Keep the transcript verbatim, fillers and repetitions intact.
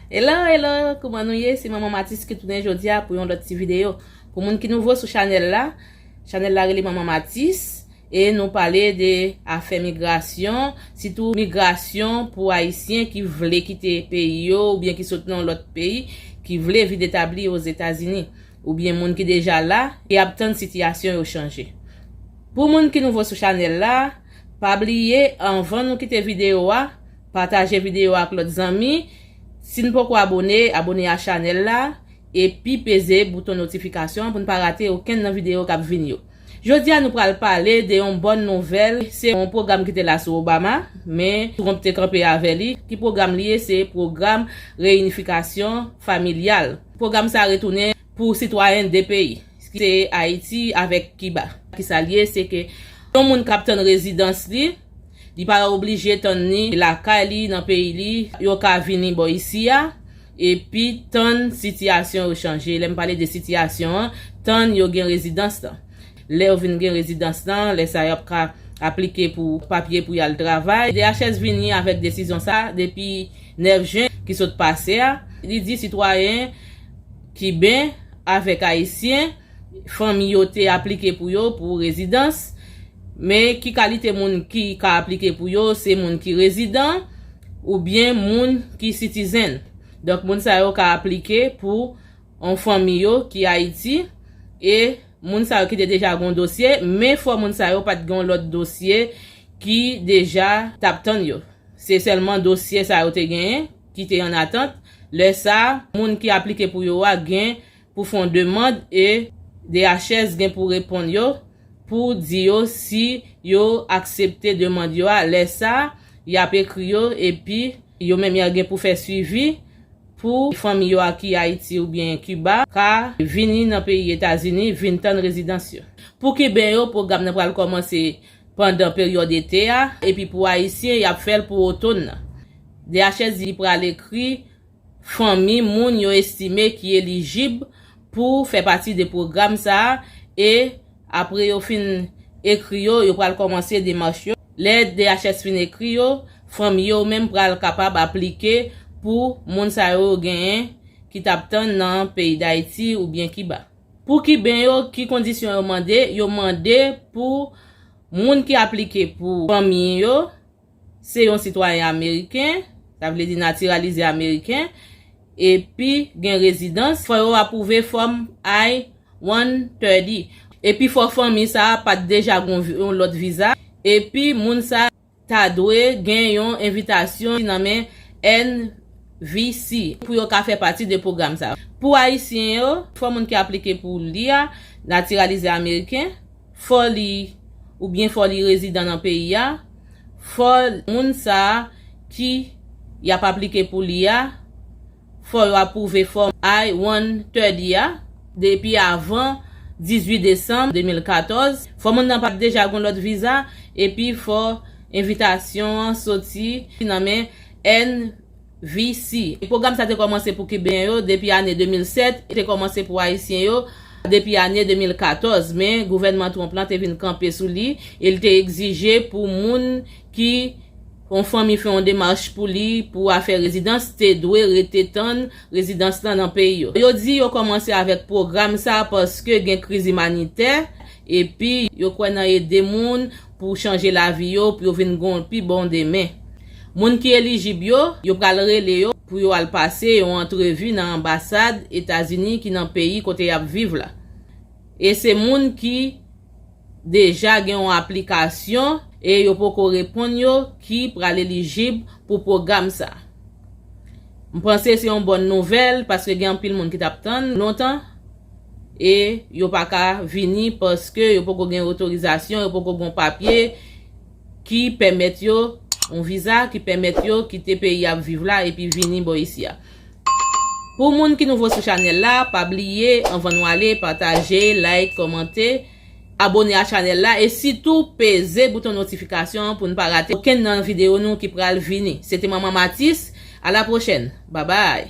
Hello, hello, kouman nou ye? Se Manman Matis ki tounen jodi a pou yon lòt ti videyo. Pou moun ki nouvo sou chanèl la, chanèl la rele Manman Matis, e nou pale de afè migrasyon, sitou migrasyon pou Ayisyen ki vle kite peyi yo oubyen ki sot nan yon lòt peyi, ki vle vin etabli Ozetazini, oubyen moun ki deja la, e ap tann sitiyasyon yo chanje. Pou moun ki nouvo sou chanèl la, pa bliye, anvan nou kite videyo a, pataje videyo a ak lòt zanmi. Si n poko abòne, abòne a chanèl la, epi peze bouton notifikasyon an pou n pa rate okenn nan videyo k ap vini yo. Jodi a, nou pral pale de yon bòn nouvèl. Se yon pwogram ki te la sou Obama, men Trump te kanpe avè li. Ki pwogram li ye? Se pwogram reyinifikasyon familyal. Pwogram sa retounen pou sitwayen de peyi, ki se Ayiti avèk Kiba. Kisa l ye? Se ke yon moun k ap tann rezidans li, li pa oblije tann ni lakay li, nan peyi li, yo ka vini bò isi a, epi tann sitiyasyon yo chanje. Lè m pale de sitiyasyon an, tann yo gen rezidans lan. Lè yo vin gen rezidans lan, lè sa yo ap ka aplike pou papye pou y al travay. D H S vini avèk desizyon sa depi nèf jen ki sot pase a. Li di sitwayen kiben avèk ayisyen, fanmi yo te aplike pou yo pou rezidans, men ki kalite moun ki ka aplike pou yo? Se moun ki rezidan oubyen moun ki sitizen. Donk, moun sa yo ka aplike pou yon fanmi yo ki Ayiti, e moun sa yo ki te deja gen yon dosye, men fò moun sa yo pa t gen yon lòt dosye ki deja t ap tann yo. Se sèlman dosye sa yo te genyen ki te an atant. Lè sa, moun ki aplike pou yo a gen pou fè yon demann, e D H S gen pou reponn yo pou di yo si yo aksepte demann yo a. Lè sa, y ap ekri yo, epi yo menm y ap gen pou fè swivi pou fanmi yo a ki Ayiti oubyen Kiba ka vini nan peyi Etazini, vin tann rezidans yo. Pou Kiben yo, pwogram nan pral kòmanse pandan peryòd ete a, epi pou Ayisyen, y ap fè l pou otòn nan. D H S di li pral ekri fanmi moun yo estime ki elijib pou fè pati de pwogram sa a, e apre yo fin ekri yo, yo pral kòmanse demach yo. Lè D H S fin ekri yo, fanmi yo menm pral kapab aplike pou moun sa yo genyen ki t ap tann nan peyi Dayiti oubyen Kiba. Pou Kiben yo, ki kondisyon yo mande? Yo mande pou moun ki aplike pou fanmi yo, se yon sitwayen ameriken, sa vle di natiralize ameriken, epi gen rezidans, fò yo apwouve fòm I one thirty. Epi fò fanmi sa a pa t deja gen yon vi-, yon lòt viza, epi moun sa a ta dwe gen yon envitasyon nan men N V C pou yo ka fè pati de pwogram sa a. Pou Ayisyen yo, fò moun ki aplike pou li a natiralize ameriken, fò li, oubyen fò li rezidan nan peyi a, fò moun sa a ki y ap aplike pou li a, fò yo apwouve fòm I one thirty a depi avan dizuit desanm de mil katòz. Fò moun nan pa t deja gen lòt viza, epi fò envitasyon an soti nan men N V C. Pwogram sa te kòmanse pou Kiben yo depi ane de mil sèt, e te kòmanse pou Ayisyen yo depi ane de mil katòz, men gouvènman Trump lan te vin kanpe sou li, e l te egzije pou moun ki yon fanmi fè yon demach pou li pou afè rezidans, te dwe rete tann rezidans lan nan peyi yo. Yo di yo kòmanse avèk pwogram sa paske gen kriz imanitè, epi yo kwè nan ede moun pou chanje lavi yo, pou yo vin gen yon pi bon demen. Moun ki elijib yo, yo pral rele yo pou yo al pase yon antrevi nan anbasad Etazini ki nan peyi kote y ap viv la. E se moun ki deja gen yon aplikasyon e yo poko reponn yo ki pral elijib pou pwogram sa. M panse se yon bòn nouvèl paske gen anpil moun ki t ap tann lontan e yo pa ka vini paske yo poko gen otorizasyon, yo poko gen papye ki pèmèt yo, yon viza ki pèmèt yo kite peyi y ap viv la epi vini bò isi a. Pou moun ki nouvo sou chanèl la, pa bliye, anvan nou ale, pataje, like, kòmante, abòne a chanèl la e sitou peze bouton notifikasyon an pou n pa rate okenn nan videyo nou ki pral vini. Se te Manman Matis, a la pwochèn, babay!